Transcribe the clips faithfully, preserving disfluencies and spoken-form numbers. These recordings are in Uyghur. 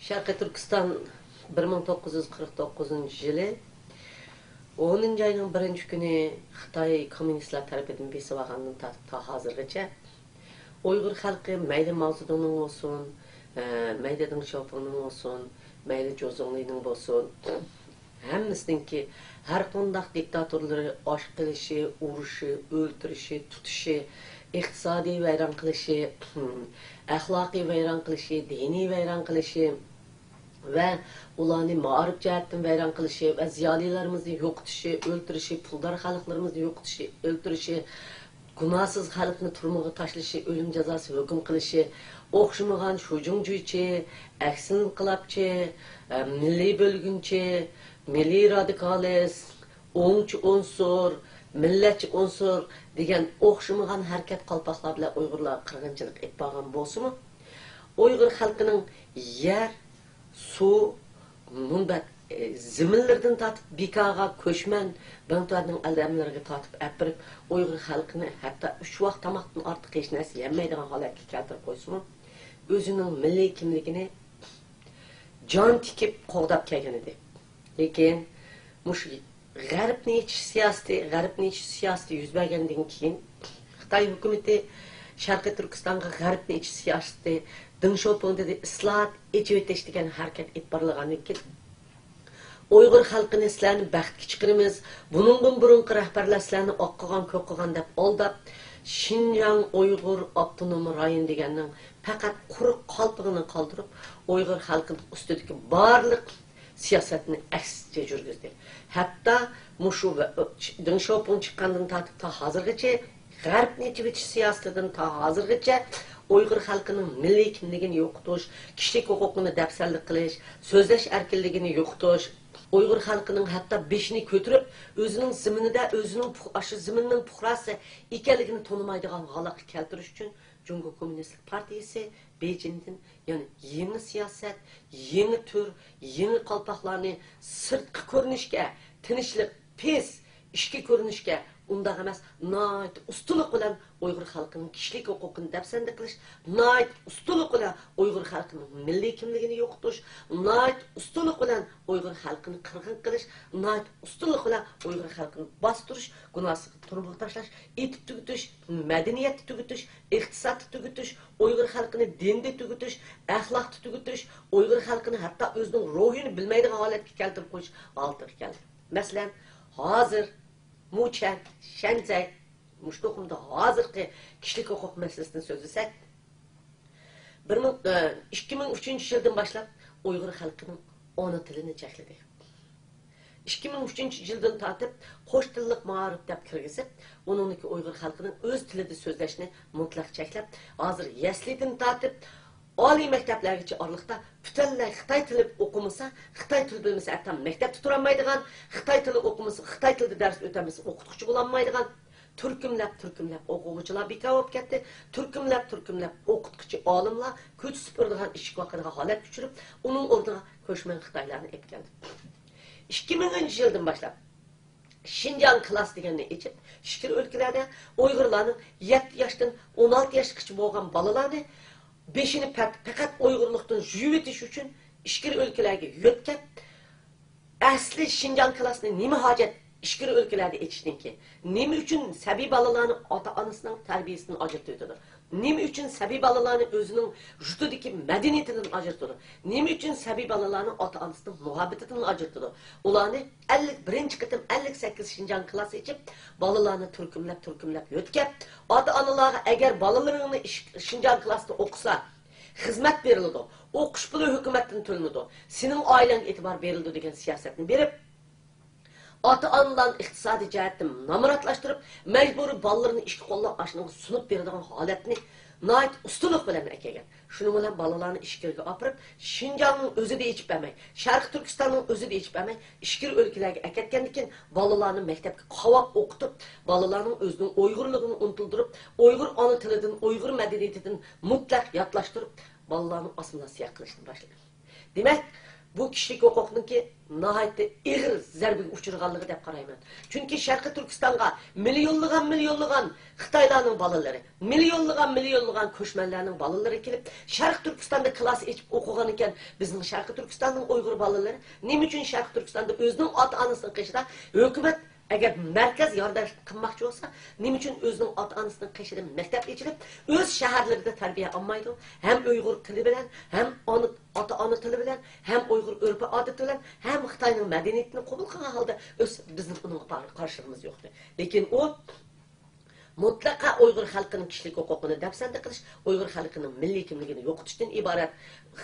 شەرقىي تۈركىستان بىر مىڭ توققۇز يۈز قىرىق توققۇزىنچى يىلى ئونىنچى ئاينىڭ بىرىنچى كۈنى خىتاي كوممۇنىستلار تەرىپىدىن بېسىۋالغاندىن تارتىپ تا ھازىرغىچە ئۇيغۇر خەلقى مەيلى ماۋزېدۇڭنىڭ بولسۇن، ئە، مەيلى دېڭ شياۋپىڭنىڭ بولسۇن، مەيلى جۇ زۇڭلىنىڭ بولسۇن، ھەممىسىنىڭكى ھەرقانداق دىكتاتورلىرى ئاش قىلىشى، ئۇرۇشى، ئۆلتۈرۈشى، تۇتۇشى، ئىقتىسادىي ۋەيران قىلىشى، ئەخلاقىي ۋەيران قىلىشى، دىنىي ۋەيران قىلىشى ۋە ئۇلارنى مائارىپ جەھەتتىن ۋەيران قىلىشى ۋە زىيالىيلىرىمىزنى يوقىتىشى، ئۆلتۈرۈشى، پۇلدار خەلقلىرىمىزنى يوقىتىشى، ئۆلتۈرۈشى، گۇناھسىز خەلقنى تۈرمىگە تاشلىشى، ئۆلۈم جازاسى ھۆكۈم قىلىشى، ئوخشىمىغان شۇجۇڭجۈيچى، ئەكسىنقىلابچى، ئە، مىللىي بۆلگۈنچى، مىللىي رادىكالىست، ئوڭچى ئۇنسۇر، مىللەتچى ئۇنسۇر دېگەن ئوخشىمىغان ھەرىكەت قالپاقلار بىلەن ئۇيغۇرلارغا قىرغىنچىلىق ئېلىپ بارغان بولسىمۇ، ئۇيغۇر خەلقىنىڭ يەر، سۇ، مۇنبەت، ئى، زېمىنلىرىدىن تارتىپ بىكارغا، كۆچمەن، بىڭتۈەننىڭ ئادەملىرىگە تارتىپ ئەپ بېرىپ، ئۇيغۇر خەلقىنى ھەتتا ئۈچ ۋاق تاماقتىن ئارتۇق ھېچ نەرسە يېيەلمەيدىغان ھالەتكە كەلتۈرۈپ قويسىمۇ، ئۆزىنىڭ مىللىي كىملىكىنى جان تىكىپ قوغداپ كەلگەن ئىدى. لېكىن مۇشۇ غەربنى ئېچىش سىياسىتى، غەربنى ئېچىش سىياسىتى يۈز بەرگەندىن كېيىن، خىتاي ھۆكۈمىتى شەرقىي تۈركىستانغا غەربنى ئېچىش سىياسىتى، دېڭ شياۋپىڭ دېدى، ئىسلاھات، ئېچىۋېتىش دېگەن ھەرىكەت ئېلىپ بارىلغاندىن كېيىن، ئۇيغۇر خەلقىنى سىلەرنى بەختكە چىقىرىمىز، بۇنىڭدىن بۇرۇنقى رەھبەرلەر سىلەرنى ئاق قىلغان، كۆك قىلغان دەپ ئالداپ، شىنجاڭ ئۇيغۇر ئاپتونوم رايون دېگەننىڭ پەقەت قۇرۇق قالپىقىنى قالدۇرۇپ، ئۇيغۇر خەلقىنىڭ ئۈستىدىكى بارلىق سىياسەتنى ئەكسىچە يۈرگۈزدى. ھەتتا مۇشۇ ۋە-، دېڭ شياۋپىڭ چىققاندىن تارتىپ تا ھازىرغىچە، غەربنى ئېچىۋېتىش سىياسىتىدىن تا ھازىرغىچە ئۇيغۇر خەلقىنىڭ مىللىي كىملىكىنى يوقىتىش، كىشىلىك ھوقۇقىنى دەپسەندە قىلىش، سۆزلەش ئەركىنلىكىنى يوقىتىش، ئۇيغۇر خەلقىنىڭ ھەتتا بېشىنى كۆتۈرۈپ، ئۆزىنىڭ زېمىنىدە ئۆزىنىڭ پۇ-، ئاشۇ زېمىننىڭ پۇقراسى ئىكەنلىكىنى تونۇمايدىغان ھالەتكە كەلتۈرۈش ئۈچۈن جۇڭگو كوممۇنىستلىق پارتىيىسى بېيجىڭدىن يەنە يېڭى سىياسەت، يېڭى تۈر، يېڭى قالپاقلارنى سىرتقى كۆرۈنۈشكە، تىنچلىق، پىس، ئىچكى كۆرۈنۈشكە، ئۇنداق ئەمەس، ناھايىتى ئۇستىلىق بىلەن ئۇيغۇر خەلقىنىڭ كىشىلىك ھوقۇقىنى دەپسەندە قىلىش، ناھايىتى ئۇستىلىق بىلەن ئۇيغۇر خەلقىنىڭ مىللىي كىملىكىنى يوقىتىش، ناھايىتى ئۇستىلىق بىلەن ئۇيغۇر خەلقىنى قىرغىن قىلىش، ناھايىتى ئۇستىلىق بىلەن ئۇيغۇر خەلقىنى باستۇرۇش، گۇناھسىز تۈرمىگە تاشلاش، ئېتىپ تۈگىتىش، مەدەنىيەتنى تۈگىتىش، ئىقتىسادنى تۈگىتىش، ئۇيغۇر خەلقىنى دىندا تۈگىتىش، ئەخلاقتا تۈگىتىش، ئۇيغۇر خەلقىنى ھەتتا ئۆزىنىڭ روھىنى بىلمەيدىغان ھالەتكە كەلتۈرۈپ قويۇش ھالىتىگە كەلدى. مەسىلەن، ھازىر مۇچەن، شەنزەي، مۇشۇ توقۇمدا ھازىرقى كىشىلىك ھوقۇق مەسىلىسىنى سۆزلىسەك، بىر مىڭ، ئىككى مىڭ ئۈچىنچى يىلدىن باشلاپ ئۇيغۇر خەلقىنىڭ ئانا تىلىنى چەكلىدى. ئىككى مىڭ ئۈچىنچى يىلدىن تارتىپ قوش تىللىق مائارىپ دەپ كىرگۈزۈپ، ئۇنىڭدىكى ئۇيغۇر خەلقىنىڭ ئۆز تىلىدا سۆزلەشنى مۇتلەق چەكلەپ، ھازىر يەسلىدىن تارتىپ ئالىي مەكتەپلەرگىچە ئارىلىقتا پۈتۈنلەي خىتاي تىلى ئوقۇمىسا، خىتاي تىلى بىلمىسە، ئەتە مەكتەپتە تۇرالمايدىغان، خىتاي تىلى ئوقۇمىسا، خىتاي تىلىدا دەرس ئۆتەلمىسە، ئوقۇتقۇچى بولالمايدىغان، تۈركۈملەپ، تۈركۈملەپ ئوقۇغۇچىلار بىكار بولۇپ كەتتى. تۈركۈملەپ، تۈركۈملەپ ئوقۇتقۇچى ئالىملار كۆچە سۈپۈرىدىغان ئىشىك ۋاقىدىغان ھالەتكە چۈشۈرۈپ، ئۇنىڭ ئورنىغا كۆچمەن خىتايلارنى ئېلىپ كەلدى. ئىككى مىڭىنچى يىلدىن باشلاپ شىنجاڭ كىلاس دېگەننى ئېچىپ، ئىچكىرى ئۆلكىلەردە ئۇيغۇرلارنىڭ يەتتە ياشتىن ئون ئالتە ياشقىچە بولغان بالىلارنى بېشىنى پەت-، پەقەت ئۇيغۇرلۇقتىن يۇيۇۋېتىش ئۈچۈن ئىچكىرى ئۆلكىلەرگە يۆتكەپ، ئەسلى شىنجاڭ كىلاسنى نېمە ھاجەت ئىچكىرى ئۆلكىلەردە ئېچىشتىن كېيىن، نېمە ئۈچۈن سەبىي بالىلارنى ئاتا-ئانىسىنىڭ تەربىيىسىدىن ئاجرىتىۋېتىدۇ؟ نېمە ئۈچۈن سەبىي بالىلارنى ئۆزىنىڭ يۇرتىدىكى مەدەنىيىتىدىن ئاجرىتىدۇ؟ نېمە ئۈچۈن سەبىي بالىلارنى ئاتا-ئانىسىنىڭ مۇھەببىتىدىن ئاجرىتىدۇ؟ ئۇلارنى ئەللىك بىرىنچى قېتىم ئەللىك سەككىز شىنجاڭ كىلاسى ئېچىپ، بالىلارنى تۈركۈملەپ، تۈركۈملەپ يۆتكەپ، ئاتا-ئانىلارغا ئەگەر بالىلىرىڭنى ئىش-، شىنجاڭ كىلاستا ئوقۇسا، خىزمەت بېرىلىدۇ، ئوقۇش پۇلى ھۆكۈمەتتىن تۆلىنىدۇ، سېنىڭ ئائىلەڭگە ئېتىبار بېرىلىدۇ دېگەن سىياسەتنى بېرىپ، ئاتا-ئانىلارنى ئىقتىسادىي جەھەتتىن نامراتلاشتۇرۇپ، مەجبۇرىي بالىلىرىنى ئىككى قوللاپ ئاشۇنىڭغا سۇنۇپ بېرىدىغان ھالەتنى ناھايىتى ئۇستىلىق بىلەن ئەكەلگەن. شۇنىڭ بىلەن بالىلارنى ئىچكىرىگە ئاپىرىپ، شىنجاڭنىڭ ئۆزىدە ئېچىپ بەرمەي، شەرقىي تۈركىستاننىڭ ئۆزىدە ئېچىپ بەرمەي، ئىچكىرى ئۆلكىلەرگە ئەكەتكەندىن كېيىن، بالىلارنى مەكتەپكە قاۋاپ ئوقۇتۇپ، بالىلارنىڭ ئۆزىنىڭ ئۇيغۇرلۇقىنى ئۇنتۇلدۇرۇپ، ئۇيغۇر ئانا تىلىدىن، ئۇيغۇر مەدەنىيىتىدىن مۇتلەق ياتلاشتۇرۇپ، بالىلارنى ئاسسىمىلياتسىيە قىلىشنى باشلىدى. دېمەك، بۇ كىشىلىك ھوقۇقنىڭكى ناھايىتى ئېغىر زەربىگە ئۇچرىغانلىقى دەپ قارايمەن. چۈنكى شەرقىي تۈركىستانغا مىليونلىغان، مىليونلىغان خىتايلارنىڭ بالىلىرى، مىليونلىغان، مىليونلىغان كۆچمەنلەرنىڭ بالىلىرى كېلىپ، شەرقىي تۈركىستاندا كىلاس ئېچىپ ئوقۇغان ئىكەن، بىزنىڭ شەرقىي تۈركىستاننىڭ ئۇيغۇر بالىلىرى نېمە ئۈچۈن شەرقىي تۈركىستاندا ئۆزىنىڭ ئاتا-ئانىسىنىڭ قېشىدا ھۆكۈمەت ئەگەر مەركەز ياردەم قىلماقچى بولسا، نېمە ئۈچۈن ئۆزىنىڭ ئاتا-ئانىسىنىڭ قېشىدا مەكتەپ ئېچىلىپ، ئۆز شەھەرلىرىدە تەربىيە ئالمايدۇ؟ ھەم ئۇيغۇر تىلى بىلەن، ھەم ئانا، ئاتا-ئانا تىلى بىلەن، ھەم ئۇيغۇر ئۆرپ-ئادىتى بىلەن، ھەم خىتاينىڭ مەدەنىيىتىنى قوبۇل قىلغان ھالدا ئۆسسە، بىزنىڭ ئۇنىڭغا بار قارشىلىقىمىز يوقتى. لېكىن ئۇ مۇتلەقا ئۇيغۇر خەلقىنىڭ كىشىلىك ھوقۇقىنى دەپسەندە قىلىش، ئۇيغۇر خەلقىنىڭ مىللىي كىملىكىنى يوقىتىشتىن ئىبارەت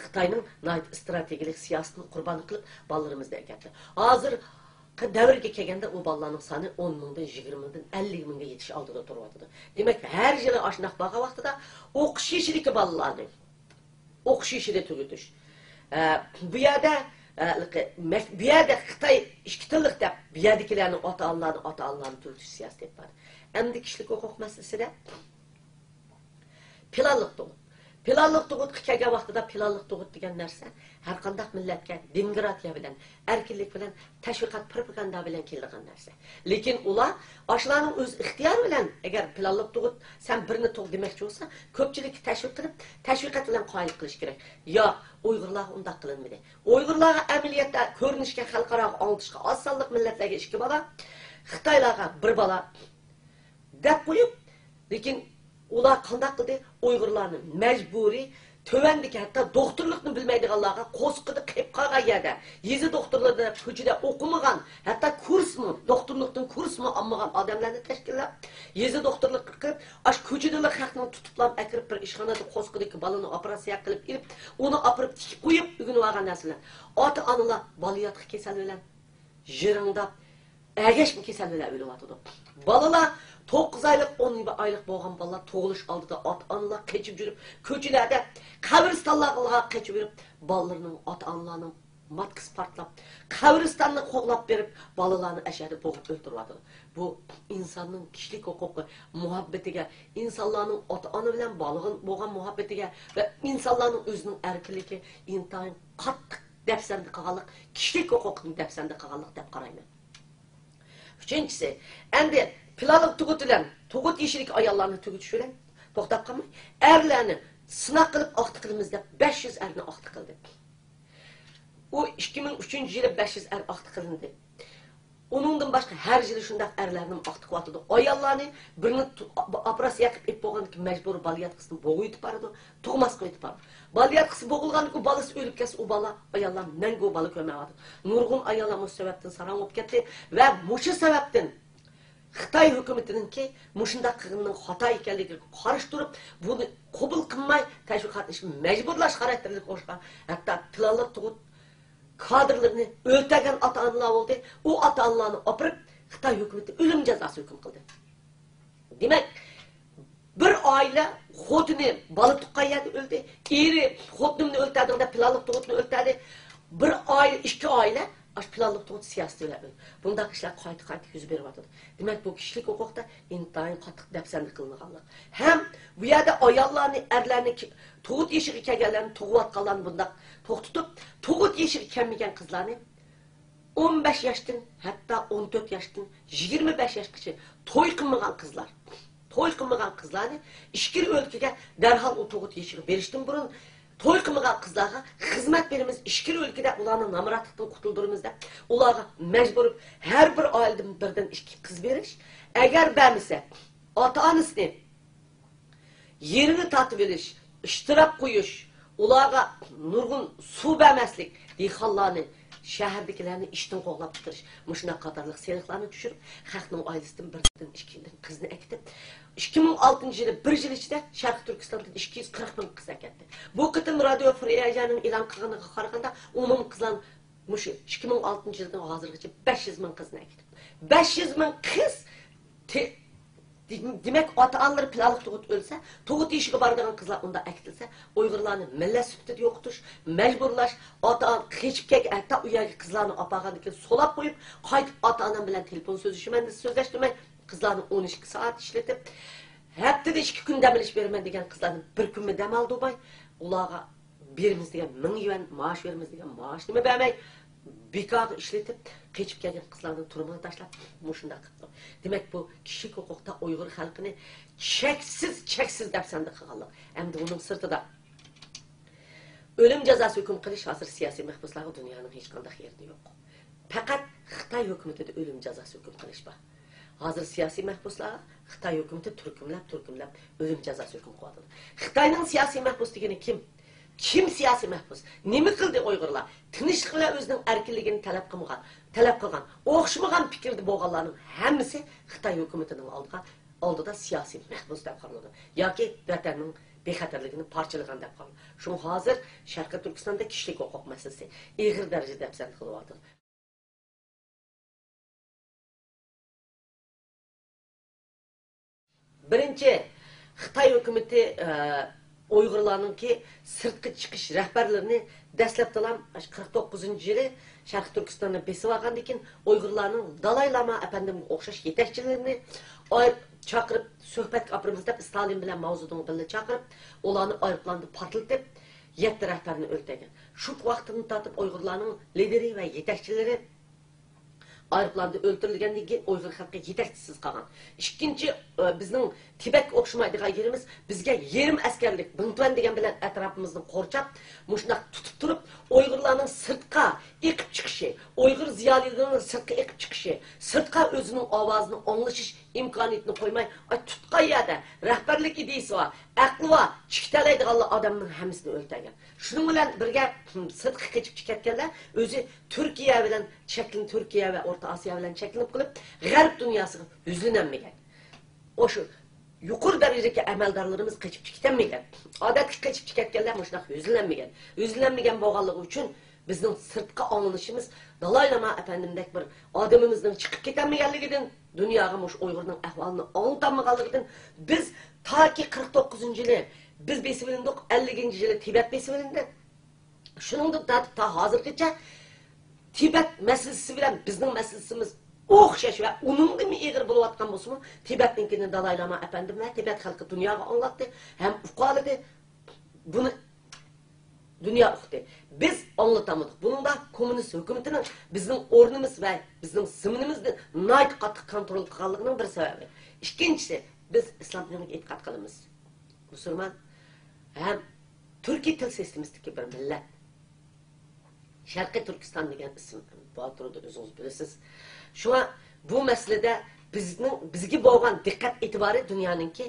خىتاينىڭ ناھايىتى ئىستراتېگىيەلىك سىياسىتىنى قۇربان قىلىپ، بالىلىرىمىزنى ئەكەتتى. ھازىرقى دەۋرگە كەلگەندە ئۇ بالىلارنىڭ سانى ئون مىڭدىن، يىگىرمە مىڭدىن، ئەللىك مىڭغا يېتىش ئالدىدا تۇرۇۋاتىدۇ. دېمەك، ھەر يىلى ئاشۇنداق بارغان ۋاقتىدا ئوقۇش يېشىدىكى بالىلارنى ئوقۇش يېشىدا تۈگىتىش. ئە، بۇ يەردە، ئە، مەك-، بۇ يەردە خىتاي ئىككى تىللىق دەپ، بۇ يەردىكىلەرنىڭ ئاتا-ئانىلارنى، ئاتا-ئانىلارنى تۈگىتىش سىياسىتى بار. ئەمدى كىشىلىك ھوقۇق مەسىلىسىدە پىلانلىق تۇغۇت. پىلانلىق تۇغۇتقا كەلگەن ۋاقتىدا پىلانلىق تۇغۇت دېگەن نەرسە ھەر قانداق مىللەتكە دېموكراتىيە بىلەن، ئەركىنلىك بىلەن، تەشۋىقات، پروپاگاندا بىلەن كېلىدىغان نەرسە. لېكىن ئۇلار ئاشۇلارنىڭ ئۆز ئىختىيارى بىلەن، ئەگەر پىلانلىق تۇغۇت، سەن بىرنى تۇغ دېمەكچى بولسا، كۆپچىلىككە تەشۋىق قىلىپ، تەشۋىقات بىلەن قايىل قىلىش كېرەك. ياق، ئۇيغۇرلارغا ئۇنداق قىلىنمىدى. ئۇيغۇرلارغا ئەمەلىيەتتە كۆرۈنۈشكە، خەلقئاراغا ئاڭلىتىشقا ئاز سانلىق مىللەتلەرگە ئىككى بالا، خىتايلارغا بىر بالا دەپ قويۇپ، لېكىن ئۇلار قانداق قىلدى؟ ئۇيغۇرلارنى مەجبۇرىي تۆۋەندىكى، ھەتتا دوختۇرلۇقنى بىلمەيدىغانلارغا قورسىقىدا قېلىپ قالغان يەردە، يېزا دوختۇرلىرىدا، كوچىدا ئوقۇمىغان، ھەتتا كۇرسمۇ، دوختۇرلۇقتىن كۇرسمۇ ئالمىغان ئادەملەرنى تەشكىللەپ، يېزا دوختۇرلۇقى قىلىپ، ئاشۇ كوچىدىلا خەقنى تۇتۇپلا ئەكىرىپ، بىر ئىشخانىدا قورسىقىدىكى بالىنى ئوپېراتسىيە قىلىپ ئېلىپ، ئۇنى ئاپىرىپ تىكىپ قويۇپ، ئۆگىنىۋالغان نەرسە بىلەن ئاتا-ئانىلار بالىياتقۇ كېسەل بىلەن يىرىڭداپ، ئەگەشمە كېسەل بىلەن ئۆلۈۋاتىدۇ. بالىلار توققۇز ئايلىق، ئون ئايلىق بولغان بالىلار تۇغۇلۇش ئالدىدا ئاتا-ئانىلار قېچىپ يۈرۈپ، كوچىلاردا، قەبرىستانلارغا قېچىپ يۈرۈپ، بالىلىرىنىڭ، ئاتا-ئانىلارنىڭ ماتكىسى پارتلاپ، قەبرىستاننى قوغلاپ بېرىپ، بالىلارنى ئەشەدە بوغۇپ ئۆلتۈرۈۋاتىدۇ. بۇ ئىنساننىڭ كىشىلىك ھوقۇقى، مۇھەببىتىگە، ئىنسانلارنىڭ ئاتا-ئانا بىلەن بالىغا بولغان مۇھەببىتىگە ۋە ئىنسانلارنىڭ ئۆزىنىڭ ئەركىنلىكى ئىنتايىن قاتتىق دەپسەندە قىلغانلىق، كىشىلىك ھوقۇقنى دەپسەندە قىلغانلىق دەپ قارايمەن. ئۈچىنچىسى، ئەمدى پىلانلىق تۇغۇت بىلەن تۇغۇت يېشىدىكى ئاياللارنى تۈگىتىش بىلەن توختاپ قالماي، ئەرلەرنى سىناق قىلىپ ئاختا قىلىمىز دەپ، بەش يۈز ئەرنى ئاختا قىلدى. ئۇ ئىككى مىڭ ئۈچىنچى يىلى بەش يۈز ئەر ئاختا قىلىندى. ئۇنىڭدىن باشقا ھەر يىلى شۇنداق ئەرلەرنى ئاختا قىلىۋاتىدۇ. ئاياللارنى بىرنى تۇ-، ئاپېراتسىيە قىلىپ ئېلىپ بولغاندىن كېيىن مەجبۇرىي بالىياتقۇسىنى بوغۇۋېتىپ بارىدۇ. تۇغماسقا ئېتىبار. بالىياتقۇسى بوغۇلغاندىن كېيىن بالىسى ئۆلۈپ كەتسە، ئۇ بالا، ئاياللار مەڭگۈ بالا كۆرمەيۋاتىدۇ. نۇرغۇن ئاياللار مۇشۇ سەۋەبتىن ساراڭ بولۇپ كەتتى ۋە مۇشۇ سەۋەبتىن خىتاي ھۆكۈمىتىنىڭكى مۇشۇنداق قىلغىنىنىڭ خاتا ئىكەنلىكىگە قارشى تۇرۇپ، بۇنى قوبۇل قىلماي، تەشۋىقاتنى مەجبۇرلاش خاراكتېرلىك ئوخشىغان، ھەتتا پىلانلىق تۇغۇت كادىرلىرىنى ئۆلتۈرگەن ئاتا-ئانىلار بولدى. ئۇ ئاتا-ئانىلارنى ئاپىرىپ، خىتاي ھۆكۈمىتى ئۆلۈم جازاسى ھۆكۈم قىلدى. دېمەك، بىر ئائىلە خوتۇنى بالا تۇغقان يەردە ئۆلدى، ئېرى خوتۇنۇمنى ئۆلتۈردۈڭ دەپ پىلانلىق تۇغۇتنى ئۆلتۈردى. بىر ئائىلە، ئىككى ئائىلە ئاشۇ پىلانلىق تۇغۇت سىياسىتى بىلەن ئۆلدى. بۇنداق ئىشلار قايتا-قايتا يۈز بېرىۋاتىدۇ. دېمەك، بۇ كىشىلىك ھوقۇقتا ئىنتايىن قاتتىق دەپسەندە قىلىنغانلىق. ھەم بۇ يەردە ئاياللارنى، ئەرلەرنى، كى-، تۇغۇت يېشىغا كەلگەنلەرنى، تۇغۇۋاتقانلارنى بۇنداق توختىتىپ، تۇغۇت يېشىغا كەلمىگەن قىزلارنى ئون بەش ياشتىن، ھەتتا ئون تۆت ياشتىن، يىگىرمە بەش ياشقىچە توي قىلمىغان قىزلار، توي قىلمىغان قىزلارنى ئىچكىرى ئۆلكىگە دەرھال ئۇ تۇغۇت يېشىغا بېرىشتىن بۇرۇن، توي قىلمىغان قىزلارغا خىزمەت بېرىمىز، ئىچكىرى ئۆلكىدە ئۇلارنى نامراتلىقتىن قۇتۇلدۇرىمىز دەپ، ئۇلارغا مەجبۇرۇپ ھەر بىر ئائىلىدىن بىردىن ئىككى قىز بېرىش، ئەگەر بەرمىسە، ئاتا-ئانىسىنى يېرىگە تارتىۋېلىش، ئىشتىراپ قويۇش، ئۇلارغا نۇرغۇن سۇ بەرمەسلىك، دېھقانلارنى، شەھەردىكىلەرنى ئىشتىن قوغلاپ چىقىرىش، مۇشۇنداق قاتارلىق سېلىقلارنى چۈشۈرۈپ، خەقنىڭ ئائىلىسىدىن بىردىن، ئىككىدىن قىزنى ئەكېتىپ، ئىككى مىڭ ئالتىنچى يىلى بىر يىل ئىچىدە شەرقىي تۈركىستاندىن ئىككى يۈز قىرىق مىڭ قىز ئەكەتتى. بۇ قېتىم رادىيو فرىيەجەنىڭ ئېلان قىلغىنىغا قارىغاندا، ئومۇمىي قىزلار مۇشۇ ئىككى مىڭ ئالتىنچى يىلدىن ھازىرغىچە بەش يۈز مىڭ قىزنى ئەكېتىپتۇ. بەش يۈز مىڭ قىز تې-، دېمەك، ئاتا-ئانىلىرى پىلانلىق تۇغۇت ئۆلسە، تۇغۇت يېشىغا بارىدىغان قىزلار ئۇنداق ئەكېتىلسە، ئۇيغۇرلارنى مىللەت سۈپىتىدە يوقىتىش، مەجبۇرلاش، ئاتا-ئانا قېچىپ كەلگەن، ھەتتا ئۇ يەرگە قىزلارنى ئاپارغاندىن كېيىن سولاپ قويۇپ، قايتىپ ئاتا-ئانام بىلەن تېلېفون سۆزلىشىمەن دېسە سۆزلەشتۈرمەي، قىزلارنى ئون ئىككى سائەت ئىشلىتىپ، ھەپتىدە ئىككى كۈن دەم ئېلىش بېرىمەن دېگەن قىزلارنى بىر كۈنمۇ دەم ئالدۇرماي، ئۇلارغا بېرىمىز دېگەن مىڭ يۈەن، مائاش بېرىمىز دېگەن مائاشنىمۇ بەرمەي، بىكارغا ئىشلىتىپ، قېچىپ كەلگەن قىزلارنى تۈرمىگە تاشلاپ، مۇشۇنداق قىپتۇ. دېمەك، بۇ كىشىلىك ھوقۇقتا ئۇيغۇر خەلقىنى چەكسىز، چەكسىز دەپسەندە قىلغانلىق. ئەمدى بۇنىڭ سىرتىدا ئۆلۈم جازاسى ھۆكۈم قىلىش ھازىر سىياسىي مەھبۇسلارغا دۇنيانىڭ ھېچقانداق يېرىدە يوق. پەقەت خىتاي ھۆكۈمىتىدە ئۆلۈم جازاسى ھۆكۈم قىلىش بار. ھازىر سىياسىي مەھبۇسلارغا خىتاي ھۆكۈمىتى تۈركۈملەپ، تۈركۈملەپ ئۆلۈم جازاسى ھۆكۈم قىلىۋاتىدۇ. خىتاينىڭ سىياسىي مەھبۇس دېگىنى كىم؟ كىم سىياسىي مەھبۇس؟ نېمە قىلدى ئۇيغۇرلار؟ تىنچلىق بىلەن ئۆزىنىڭ ئەركىنلىكىنى تەلەپ قىلمىغان، تەلەپ قىلغان، ئوخشىمىغان پىكىردە بولغانلارنىڭ ھەممىسى خىتاي ھۆكۈمىتىنىڭ ئالدىغا، ئالدىدا سىياسىي مەھبۇس دەپ قارىلىدۇ ياكى ۋەتەننىڭ بىخەتەرلىكىنى پارچىلىغان دەپ قارىلىدۇ. شۇڭا ھازىر شەرقىي تۈركىستاندا كىشىلىك ھوقۇق مەسىلىسى ئېغىر دەرىجىدە دەپسەندە قىلىۋاتىدۇ. بىرىنچى، خىتاي ھۆكۈمىتى، ئە، ئۇيغۇرلارنىڭكى سىرتقا چىقىش رەھبەرلىرىنى دەسلەپتىلا قىرىق توققۇزىنچى يىلى شەرقىي تۈركىستاننى بېسىۋالغاندىن كېيىن، ئۇيغۇرلارنىڭ دالاي لاما ئەپەندىمگە ئوخشاش يېتەكچىلىرىنى ئايرىپ چاقىرىپ، سۆھبەتكە ئاپىرىمىز دەپ، ستالىن بىلەن ماۋزېدۇڭ بىللە چاقىرىپ، ئۇلارنى ئايروپىلاندا پارتلىتىپ، يەتتە رەھبەرنى ئۆلتۈرگەن. شۇ ۋاقىتتىن تارتىپ ئۇيغۇرلارنىڭ لىدېرى ۋە يېتەكچىلىرى ئايروپىلاندا ئۆلتۈرۈلگەندىن كېيىن ئۇيغۇر خەلقى يېتەكچىسىز قالغان. ئىككىنچى، ئە، بىزنىڭ تىبەتكە ئوخشىمايدىغان يېرىمىز، بىزگە يېرىم ئەسكەرلىك بىڭتۈەن دېگەن بىلەن ئەتراپىمىزنى قورشاپ، مۇشۇنداق تۇتۇپ تۇرۇپ، ئۇيغۇرلارنىڭ سىرتقا ئېقىپ چىقىشى، ئۇيغۇر زىيالىيلىرىنىڭ سىرتقا ئېقىپ چىقىشى، سىرتقا ئۆزىنىڭ ئاۋازىنى ئاڭلىشىش ئىمكانىيىتىنى قويماي، ئاي، تۇتقان يەردە رەھبەرلىك ئىدىيىسى بار، ئەقلى بار، چىقىتالايدىغانلا ئادەمنىڭ ھەممىسىنى ئۆلتۈرگەن. شۇنىڭ بىلەن بىرگە، سىرتقا قېچىپ كەتكەنلەر ئۆزى تۈركىيە بىلەن چەكلىنىپ، تۈركىيە ۋە ئورتا ئاسىيا بىلەن چەكلىنىپ قېلىپ، غەرب دۇنياسىغا يۈزلىنەلمىگەن. ئاشۇ يۇقىرى دەرىجىدىكى ئەمەلدارلىرىمىز قېچىپ كېتەلمىگەن. ئادەتتىكى قېچىپ كەتكەنلەر مۇشۇنداق يۈزلىنەلمىگەن. يۈزلىنەلمىگەن بولغانلىقى ئۈچۈن بىزنىڭ سىرتقا ئاڭلىنىشىمىز دالاي لاما ئەپەندىمدەك بىر ئادىمىمىزنىڭ چىقىپ كېتەلمىگەنلىكىدىن، دۇنياغا مۇشۇ ئۇيغۇرنىڭ ئەھۋالىنى ئاڭلىتالمىغانلىقىدىن، بىز تاكى قىرىق توققۇزىنچى يىلى بىز بېسىۋېلىندۇق، ئەللىكىنچى يىلى تىبەت بېسىۋېلىندى. شۇنىڭدىن تارتىپ تا ھازىرغىچە تىبەت مەسىلىسى بىلەن بىزنىڭ مەسىلىسىمىز ئوخشاش ۋە ئۇنىڭدىنمۇ ئېغىر بولۇۋاتقان بولسىمۇ، تىبەتنىڭكىنى دالاي لاما ئەپەندىم ۋە تىبەت خەلقى دۇنياغا ئاڭلاتتى ھەم ئۇقالىدى. بۇنى دۇنيا ئۇقتى. بىز ئاڭلىتالمىدۇق. بۇنىڭدا كوممۇنىست ھۆكۈمىتىنىڭ بىزنىڭ ئورنىمىز ۋە بىزنىڭ زېمىنىمىزنى ناھايىتى قاتتىق كونترول قىلغانلىقىنىڭ بىر سەۋەبى. ئىككىنچىسى، بىز ئىسلام دىنىغا ئېتىقاد قىلىمىز. مۇسۇلمان ھەم تۈركىي تىل سىستېمىسىدىكى بىر مىللەت. شەرقىي تۈركىستان دېگەن ئىسىم بار تۇرىدۇ، ئۆزىڭىز بىلىسىز. شۇڭا بۇ مەسىلىدە بىزنىڭ، بىزگە بولغان دىققەت ئېتىبارى دۇنيانىڭكى،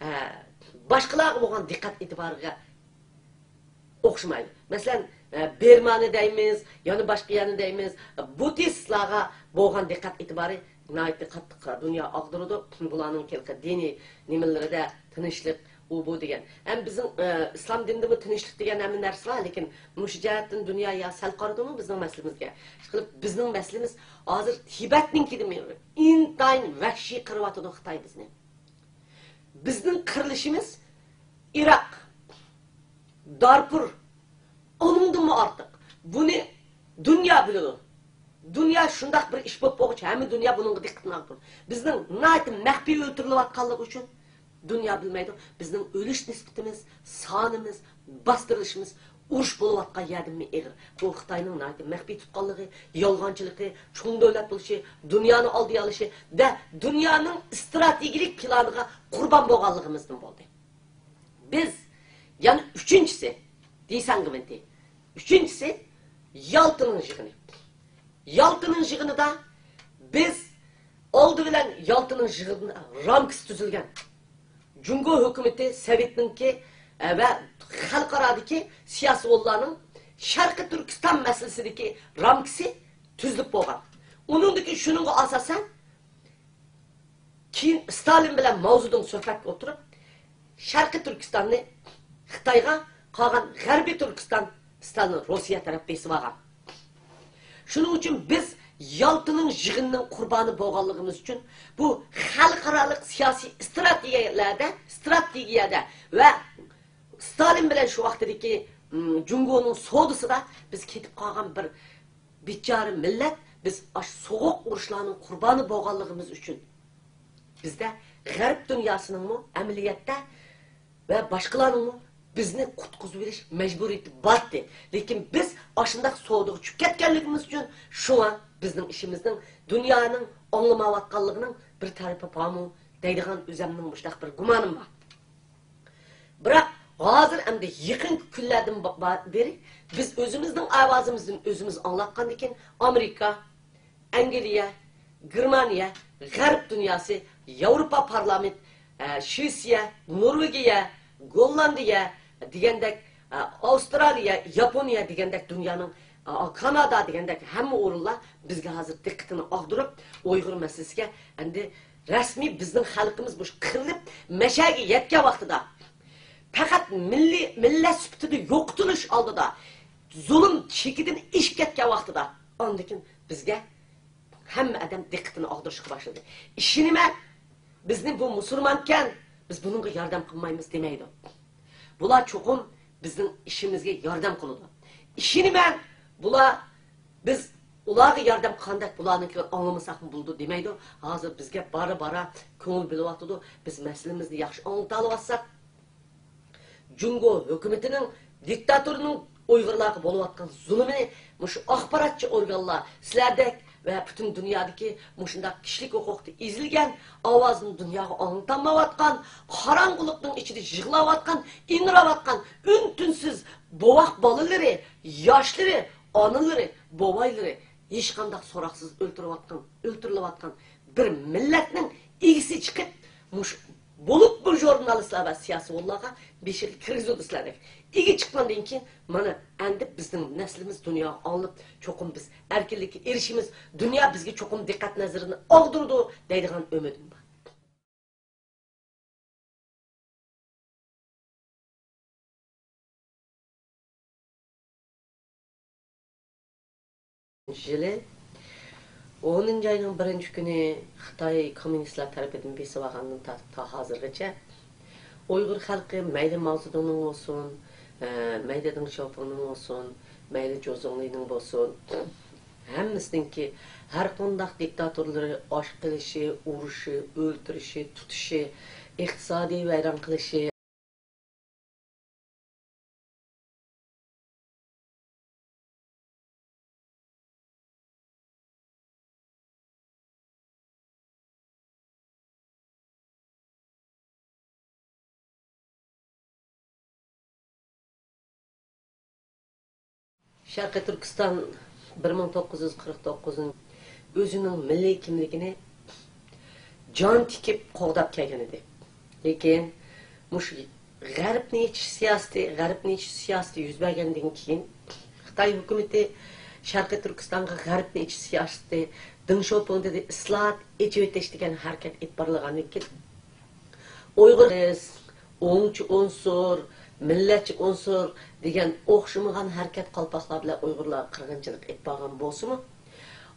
ئە، باشقىلارغا بولغان دىققەت ئېتىبارىغا ئوخشىمايدۇ. مەسىلەن، ئە، بىرمانى دەيمىز، يەنە باشقا يەرنى دەيمىز، بۇددىستلارغا بولغان دىققەت ئېتىبارى ناھايىتى قاتتىق دۇنيا ئاغدۇرىدۇ. بۇلارنىڭ ھېلىقى دىنىي نېمىلىرىدە تىنچلىق، ئۇ بۇ دېگەن. ھەم بىزنىڭ، ئە، ئىسلام دىنىدىمۇ تىنچلىق دېگەن ھەممە نەرسە بار، لېكىن مۇشۇ جەھەتتىن دۇنيا يا سەل قارىدىمۇ بىزنىڭ مەسىلىمىزگە؟ ئىشقىلىپ، بىزنىڭ مەسىلىمىز ھازىر تىبەتنىڭكىدىنمۇ ئىنتايىن ۋەھشىي قىرىۋاتىدۇ خىتاي بىزنى. بىزنىڭ قىرىلىشىمىز ئىراق، دارپۇر، ئۇنىڭدىنمۇ ئارتۇق. بۇنى دۇنيا بىلىدۇ. دۇنيا شۇنداق بىر ئىش بولۇپ بولغۇچە، ھەممە دۇنيا بۇنىڭغا دىققىتىنى ئاغدۇرىدۇ. بىزنىڭ ناھايىتى مەخپىي ئۆلتۈرۈلۈۋاتقانلىقى ئۈچۈن دۇنيا بىلمەيدۇ. بىزنىڭ ئۆلۈش نىسبىتىمىز، سانىمىز، باستۇرۇلۇشىمىز ئۇرۇش بولۇۋاتقان يەردىنمۇ ئېغىر. بۇ خىتاينىڭ ناھايىتى مەخپىي تۇتقانلىقى، يالغانچىلىقى، چوڭ دۆلەت بولۇشى، دۇنيانى ئالدىيالىشى ۋە دۇنيانىڭ ئىستراتېگىيەلىك پىلانىغا قۇربان بولغانلىقىمىزدىن بولدى. بىز يەنە ئۈچىنچىسى، دېسەڭگىمىنتى. ئۈچىنچىسى، يالتىنىڭ يىغىنى. يالتىنىڭ يىغىنىدا بىز ئالدى بىلەن يالتىنىڭ يىغىنى رامكىسى تۈزۈلگەن. جۇڭگو ھۆكۈمىتى، سوۋېتنىڭكى، ئە، ۋە خەلقئارادىكى سىياسىيونلارنىڭ شەرقىي تۈركىستان مەسىلىسىدىكى رامكىسى تۈزۈلۈپ بولغان. ئۇنىڭدىكى شۇنىڭغا ئاساسەن، كېيىن ستالىن بىلەن ماۋزېدۇڭ سۆھبەتكە ئولتۇرۇپ، شەرقىي تۈركىستاننى خىتايغا، قالغان غەربىي تۈركىستان، ستالىن روسىيە تەرەپ بېسىۋالغان. شۇنىڭ ئۈچۈن بىز يالتىنىڭ يىغىنىنىڭ قۇربانى بولغانلىقىمىز ئۈچۈن بۇ خەلقئارالىق سىياسىي ئىستراتېگىيەلەردە، ئىستراتېگىيەدە ۋە ستالىن بىلەن شۇ ۋاقتىدىكى، م، جۇڭگونىڭ سودىسىدا بىز كېتىپ قالغان بىر بىچارە مىللەت، بىز ئاشۇ سوغۇق ئۇرۇشلارنىڭ قۇربانى بولغانلىقىمىز ئۈچۈن بىزدە غەرب دۇنياسىنىڭمۇ ئەمەلىيەتتە ۋە باشقىلارنىڭمۇ بىزنى قۇتقۇزۇۋېلىش مەجبۇرىيىتى بارتتى. لېكىن بىز ئاشۇنداق سودىغا چۈشۈپ كەتكەنلىكىمىز ئۈچۈن، شۇڭا بىزنىڭ ئىشىمىزنىڭ دۇنيانىڭ ئاڭلىمايۋاتقانلىقىنىڭ بىر تەرىپى بارمۇ دەيدىغان ئۆزەمنىڭ مۇشۇنداق بىر گۇمانىم بار. بىراق ھازىر ئەمدى يېقىنقى كۈنلەردىن با-، با-، بېرى بىز ئۆزىمىزنىڭ ئاۋازىمىزدىن ئۆزىمىز ئاڭلاتقاندىكىن، ئامېرىكا، ئەنگلىيە، گېرمانىيە، غەرب دۇنياسى، ياۋروپا پارلامېنت، ئە، شىۋېتسىيە، نورۋېگىيە، گوللاندىيە دېگەندەك، ئە، ئاۋسترالىيە، ياپونىيە دېگەندەك دۇنيانىڭ، ئە، كانادا دېگەندەك ھەممە ئورۇنلار بىزگە ھازىر دىققىتىنى ئاغدۇرۇپ، ئۇيغۇر مەسىلىسىگە ئەمدى رەسمىي بىزنىڭ خەلقىمىز مۇشۇ قىرىلىپ، مەشەگە يەتكەن ۋاقتىدا، پەقەت مىللىي، مىللەت سۈپىتىدە يوقىتىلىش ئالدىدا، زۇلۇم چېكىدىن ئېشىپ كەتكەن ۋاقتىدا، ئاندىن كېيىن بىزگە ھەممە ئادەم دىققىتىنى ئاغدۇرۇشقا باشلىدى. ئىشىنىمەن، بىزنى بۇ مۇسۇلمانكەن، بىز بۇنىڭغا ياردەم قىلمايمىز دېمەيدۇ. بۇلار چوقۇم بىزنىڭ ئىشىمىزگە ياردەم قىلىدۇ. ئىشىنىمەن، بۇلار، بىز ئۇلارغا ياردەم قىلغاندەك بۇلارنىڭكىنى ئاڭلىمىساقمۇ بولىدۇ دېمەيدۇ. ھازىر بىزگە بارا-بارا كۆڭۈل بۆلۈۋاتىدۇ. بىز مەسىلىمىزنى ياخشى ئاڭلىتالىۋاتساق، جۇڭگو ھۆكۈمىتىنىڭ، دىكتاتورنىڭ ئۇيغۇرلارغا بولۇۋاتقان زۇلۇمىنى مۇشۇ ئاخباراتچى ئورگانلار، سىلەردەك ۋە پۈتۈن دۇنيادىكى مۇشۇنداق كىشىلىك ھوقۇقتا ئېزىلگەن، ئاۋازىنى دۇنياغا ئاڭلىتالمايۋاتقان، قاراڭغۇلۇقنىڭ ئىچىدە يىغلاۋاتقان، ئىڭراۋاتقان ئۈن-تىنسىز بوۋاق بالىلىرى، ياشلىرى، ئانىلىرى، بوۋايلىرى ھېچقانداق سوراقسىز ئۆلتۈرۈۋاتقان، ئۆلتۈرۈلۈۋاتقان بىر مىللەتنىڭ ئىگىسى چىقىپ، مۇشۇ بولۇپمۇ ژۇرنالىستلار ۋە سىياسىيونلارغا بېشىغا كىرگۈزۈلدى سىلەردەك. ئىگە چىققاندىن كېيىن، مانا، ئەمدى بىزنىڭ نەسلىمىز دۇنياغا ئاڭلىنىپ، چوقۇم بىز ئەركىنلىككە ئېرىشىمىز، دۇنيا بىزگە چوقۇم دىققەت نەزىرىنى ئاغدۇرىدۇ، دەيدىغان ئۈمىدىم بار. يىلى ئونىنچى ئاينىڭ بىرىنچى كۈنى خىتاي كوممۇنىستلار تەرىپىدىن بېسىۋالغاندىن تارتىپ تا ھازىرغىچە ئۇيغۇر خەلقى مەيلى ماۋزېدۇڭنىڭ بولسۇن، ئە، مەيلى دېڭ شياۋپىڭنىڭ بولسۇن، مەيلى جۇ زۇڭلىنىڭ بولسۇن، ھەممىسىنىڭكى ھەرقانداق دىكتاتورلىرى ئاچ قېلىشى، ئۇرۇشى، ئۆلتۈرۈشى، تۇتۇشى، ئىقتىسادىي ۋەيران قىلىشى، شەرقىي تۈركىستان بىر مىڭ توققۇز يۈز قىرىق توققۇزىنچى ئۆزىنىڭ مىللىي كىملىكىنى جان تىكىپ قوغداپ كەلگەن ئىدى. لېكىن مۇشۇ غەربنى ئېچىش سىياسىتى، غەربنى ئېچىش سىياسىتى يۈز بەرگەندىن كېيىن، خىتاي ھۆكۈمىتى شەرقىي تۈركىستانغا غەربنى ئېچىش سىياسىتى، دېڭ شياۋپىڭ دېدى، ئىسلاھات، ئېچىۋېتىش دېگەن ھەرىكەت ئېلىپ بارىدىغاندىن كېيىن، ئۇيغۇر، ئوڭچى ئۇنسۇر، مىللەتچى ئۇنسۇر دېگەن ئوخشىمىغان ھەرىكەت قالپاقلار بىلەن ئۇيغۇرلارغا قىرغىنچىلىق ئېلىپ بارغان بولسىمۇ،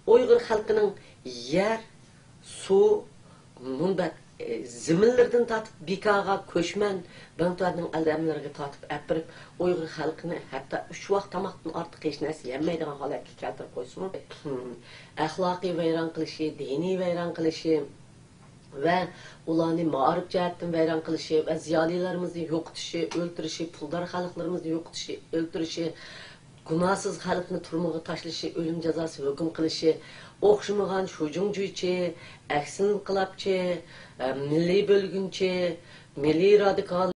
ئۇيغۇر خەلقىنىڭ يەر، سۇ، مۇنبەت، ئى، زېمىنلىرىدىن تارتىپ بىكارغا، كۆچمەن، بىڭتۈەننىڭ ئادەملىرىگە تارتىپ ئەپىرىپ، ئۇيغۇر خەلقىنى ھەتتا ئۈچ ۋاق تاماقتىن ئارتۇق ھېچ نەرسە يېيەلمەيدىغان ھالەتكە كەلتۈرۈپ قويسىمۇ، ئەخلاقىي ۋەيران قىلىشى، دىنىي ۋەيران قىلىشى، ۋە ئۇلارنى مائارىپ جەھەتتىن ۋەيران قىلىشى ۋە زىيالىيلىرىمىزنى يوقىتىشى، ئۆلتۈرۈشى، پۇلدار خەلقلىرىمىزنى يوقىتىشى، ئۆلتۈرۈشى، گۇناھسىز خەلقنى تۈرمىگە تاشلىشى، ئۆلۈم جازاسى ھۆكۈم قىلىشى، ئوخشىمىغان شۇجۇڭجۈيچى، ئەكسىل ئىنقىلابچى، ئە، مىللىي بۆلگۈنچى، مىللىي رادىكال،